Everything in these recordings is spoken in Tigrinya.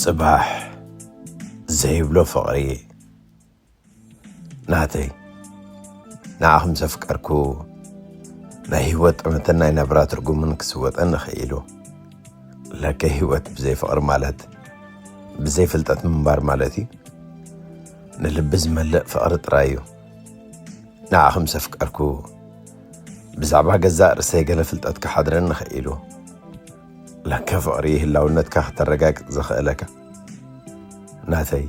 ጽባሕ ዘይብሎ ፍቕሪ ናተይ፣ ንዓኺ ምስ ኣፍቀርኩ ናይ ህይወት ጠመተን ናይ ናብራ ትርጉምን ክስወጠኒ ኽኢሉ። ለከ ህይወት ብዘይ ፍቕሪ ማለት ብዘይ ፍልጠት ምንባር ማለት እዩ። ንልቢ ዝመልእ ፍቕሪ ጥራይ እዩ። ንዓኺ ምስ ኣፍቀርኩ ብዛዕባ ገዛእ ርእሰይ ገለ ፍልጠት ክሓድረኒ ኽኢሉ። ለከ ፍቕሪ ህላውነትካ ክተረጋግጽ ዘኽእለካ ናተይ፣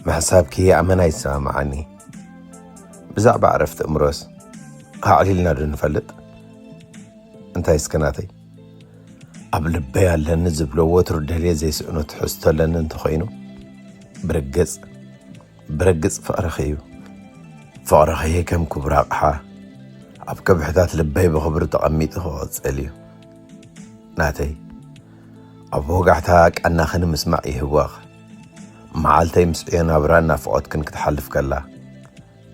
ምሕሳብኪ ኣመና ይሰማምዓኒ። ብዛዕባ ዕረፍቲ እምሮስ ኣዕሊልና ዶ ንፈልጥ? እንታይ እስከ ናተይ፣ ኣብ ልበይ ኣለኒ ዝብሎ ወትሩ ደልየ ዘይስእኖ ትሕዝቶ ኣለኒ እንተኾይኑ፣ ብርግጽ ብርግጽ ፍቕርኺ እዩ። ፍቕርኺ ከም ክቡር ኣቕሓ ኣብ ከብሕታት ልበይ ብኽብሪ ተቐሚጡ ክቕጽል እዩ። ናተይ፣ ኣብ ወጋሕታ ቃናኺ ንምስማዕ ይህወኽ። መዓልተይ ምስ ዕዮ ናብራን ናፍቖትክን ክትሓልፍ ከላ፣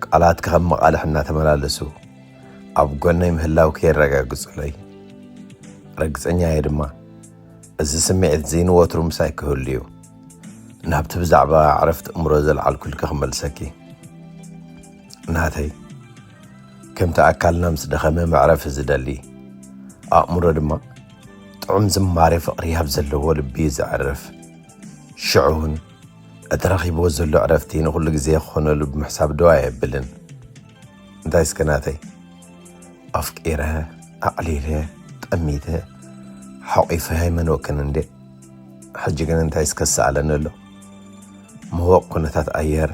ቃላትኪ ከም መቓልሕ እናተመላለሱ ኣብ ጎነይ ምህላውኪ የረጋግጹለይ። ርግጸኛ እየ ድማ፣ እዚ ስምዒት እዚ ንወትሩ ምሳይ ክህሉ እዩ። ናብቲ ብዛዕባ ዕረፍቲ እምሮ ዘልዓልኩልኪ ክመልሰኪ። ናተይ፣ ከምቲ ኣካልና ምስ ደኸመ መዕረፊ ዝደሊ፣ ኣእምሮ ድማ ጥዑም ዝማሬ ፍቕሪ ኣብ ዘለዎ ልቢ እዩ ዘዕርፍ። ሽዑ እውን እቲ ረኺብዎ ዘሎ ዕረፍቲ ንኹሉ ግዜ ክኾነሉ ብምሕሳብ ደው ኣየብልን። እንታይ እስከ ናተይ፣ ኣፍቂረ፣ ኣዕሊለ፣ ጠሚተ፣ ሓቒፈ ኣይመንወክን እንዴ። ሕጂ ግን እንታይ እስከ ዝሰኣለኒ ኣሎ? ምወቕ ኩነታት ኣየር፣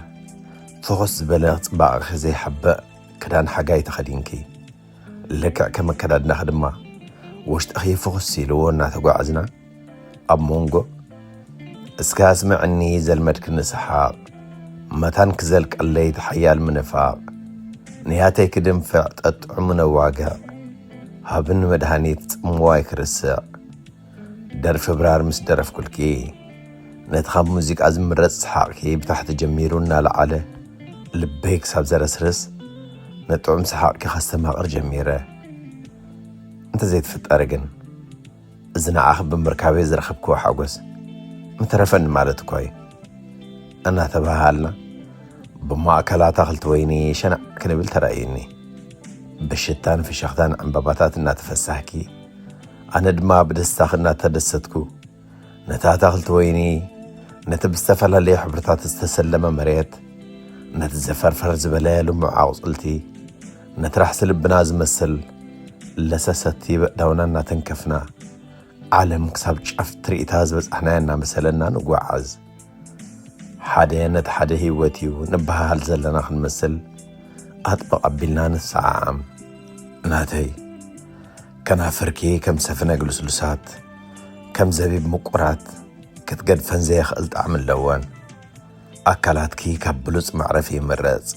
ፍኹስ ዝበለ ጽባቐኺ ዘይሓብእ ክዳን ሓጋይ ተኸዲንኪ፣ ልክዕ ከም ኣከዳድናኺ ድማ ውሽጥኺ ፍኹስ ኢልዎ እናተጓዕዝና፣ ኣብ መንጎ እስከ ኣስምዕኒ ዘልመድክኒ ሰሓቕ፣ መታን ክዘልቀለይ እቲ ሓያል ምንፋቕ፣ ንያተይ ክድንፍዕ ጠጥዑ ምነዋግዕ፣ ሃብኒ መድሃኒት ጽምዋይ ክርስዕ። ደርፊ ብራር ምስ ደረፍኩልኪ፣ ነቲ ካብ ሙዚቃ ዝምረጽ ሰሓቕኪ ብታሕቲ ጀሚሩ እናለዓለ ልበይ ክሳብ ዘረስርስ፣ ንጥዑም ሰሓቕኪ ከስተማቕር ጀሚረ። እንተዘይትፍጠሪ ግን፣ እዚ ንዓኺ ብምርካበይ ዝረኸብክዎ ሓጎስ ምተረፈኒ ማለት እኮ እዩ። እናተባሃሃልና፣ ብማእከል ኣታኽልቲ ወይኒ ሸናዕ ክንብል ተራእዩኒ። ብሽታን ፍሽኽታን ዕምባባታት እናተፈሳህኪ፣ ኣነ ድማ ብደስታኺ እናተደሰትኩ፣ ነቲ ኣታኽልቲ ወይኒ፣ ነቲ ብዝተፈላለየ ሕብርታት ዝተሰለመ መሬት፣ ነቲ ዘፈርፈር ዝበለ ልሙዕ ኣቑጽልቲ፣ ነቲ ራሕሲ ልብና ዝመስል ለሰሰቲ በእዳውና እናተንከፍና፣ ዓለም ክሳብ ጫፍ ትርኢታ ዝበጻሕናያ እናመሰለና ንጓዓዝ። ሓደ ነቲ ሓደ ህይወት እዩ ንበሃሃል ዘለና ክንመስል ኣጥብቕ ኣቢልና ንሰዓዓም። ናተይ፣ ከናፍርኪ ከም ሰፍነግ ልስሉሳት፣ ከም ዘቢብ ምቁራት፣ ክትገድፈን ዘየኽእል ጣዕሚ ኣለወን። ኣካላትኪ ካብ ብሉጽ መዕረፊ ይምረጽ።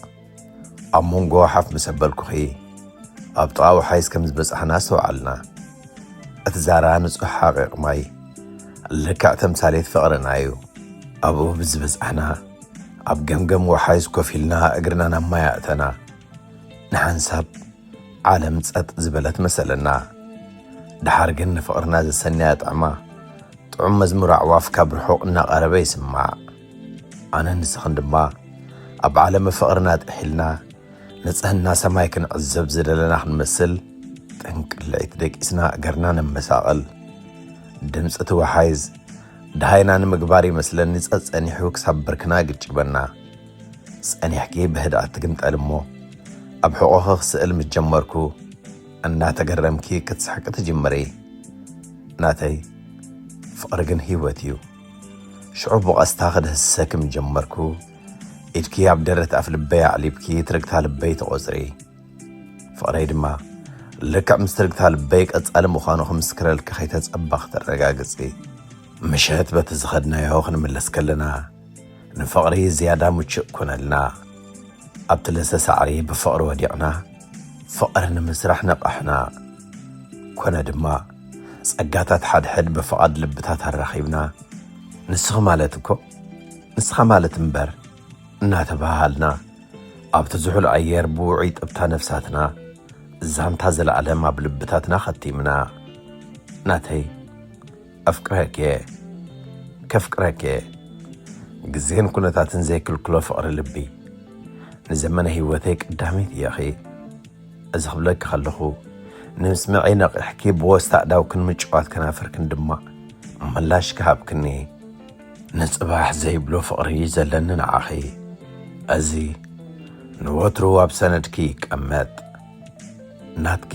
ኣብ መንጎ ሓፍ ምስ ኣበልኩኺ፣ ኣብ ጥቓ ወሓይዝ ከም ዝበጻሕና ኣስተውዓልና። እቲ ዛራ ንጹህ ሓቒቕ ማይ፣ ልክዕ ተምሳሌት ፍቕርና እዩ። ኣብኡ ብዝበጻሕና፣ ኣብ ገምገም ወሓይዝ ኮፍ ኢልና እግርና ናብ ማይ ኣእተና። ንሓንሳብ ዓለም ጸጥ ዝበለት መሰለና። ደሓር ግን ንፍቕርና ዘሰንያ ጥዕማ፣ ጥዑም መዝሙር ኣዕዋፍ ካብ ርሑቕ እናቐረበ ይስማዕ። ኣነን ንስኽን ድማ ኣብ ዓለመ ፍቕርና ጥሒልና፣ ንጽህና ሰማይ ክንዕዘብ ዝደለና ክንመስል፣ ጥንቅል ለይቲ ደቂስና እገርና ነመሳቕል። ድምጺ እቲ ወሓይዝ ደሃይና ንምግባር ይመስለኒ ጸጸኒሑ ክሳብ ብርክና ይግጭበና። ጸኒሕኪ ብህድኣት ትግምጠል እሞ፣ ኣብ ሕቖኺ ክስእል ምስ ጀመርኩ፣ እናተገረምኪ ክትስሕቂ ትጅምሪ። ናተይ፣ ፍቕሪ ግን ህይወት እዩ። ሽዑ ብቐስታ ክድህስሰኪ ምስ ጀመርኩ፣ ኢድኪ ኣብ ደረት ኣፍ ልበይ ኣዕሊብኪ ትርግታ ልበይ ትቖጽሪ። ፍቕረይ ድማ ልክዕ ምስ ትርግታ ልበይ ቀጻሊ ምዃኑ ክምስክረልኪ ከይተጸበኺ ተረጋግጺ። ምሸት በቲ ዝኸድናዮ ክንምለስ ከለና፣ ንፍቕሪ ዝያዳ ምቹእ ኮነልና። ኣብቲ ለሰ ሳዕሪ ብፍቕሪ ወዲቕና፣ ፍቕሪ ንምስራሕ ነቓሕና። ኮነ ድማ፣ ጸጋታት ሓድሕድ ብፍቓድ ልብታት ኣራኺብና፣ ንስኺ ማለት እኮ፣ ንስኻ ማለት እምበር፣ እናተባሃሃልና፣ ኣብቲ ዝሑል ኣየር ብውዑይ ጥብታ ነፍሳትና፣ ዛንታ ዘለኣለም ኣብ ልብታትና ኸቲምና። ናተይ፣ ኣፍቅረኪ እየ። ከፍቅረኪ ግዜን ኩነታትን ዘይክልክሎ ፍቕሪ ልቢ። ንዘመነ ህይወተይ ቀዳመይቲ ኢኺ። እዚ ክብለኪ ከለኹ ንምስምዐይ ነቒሕኪ፣ ብወስታ ኣእዳውክን ምጭዋት ከናፍርክን ድማ ምላሽ ክሃብክኒ፣ ንጽባሕ ዘይብሎ ፍቕሪ ዘለኒ ንዓኺ። እዚ ንወትሩ ኣብ ሰነድኪ ይቀመጥ። ናትኪ።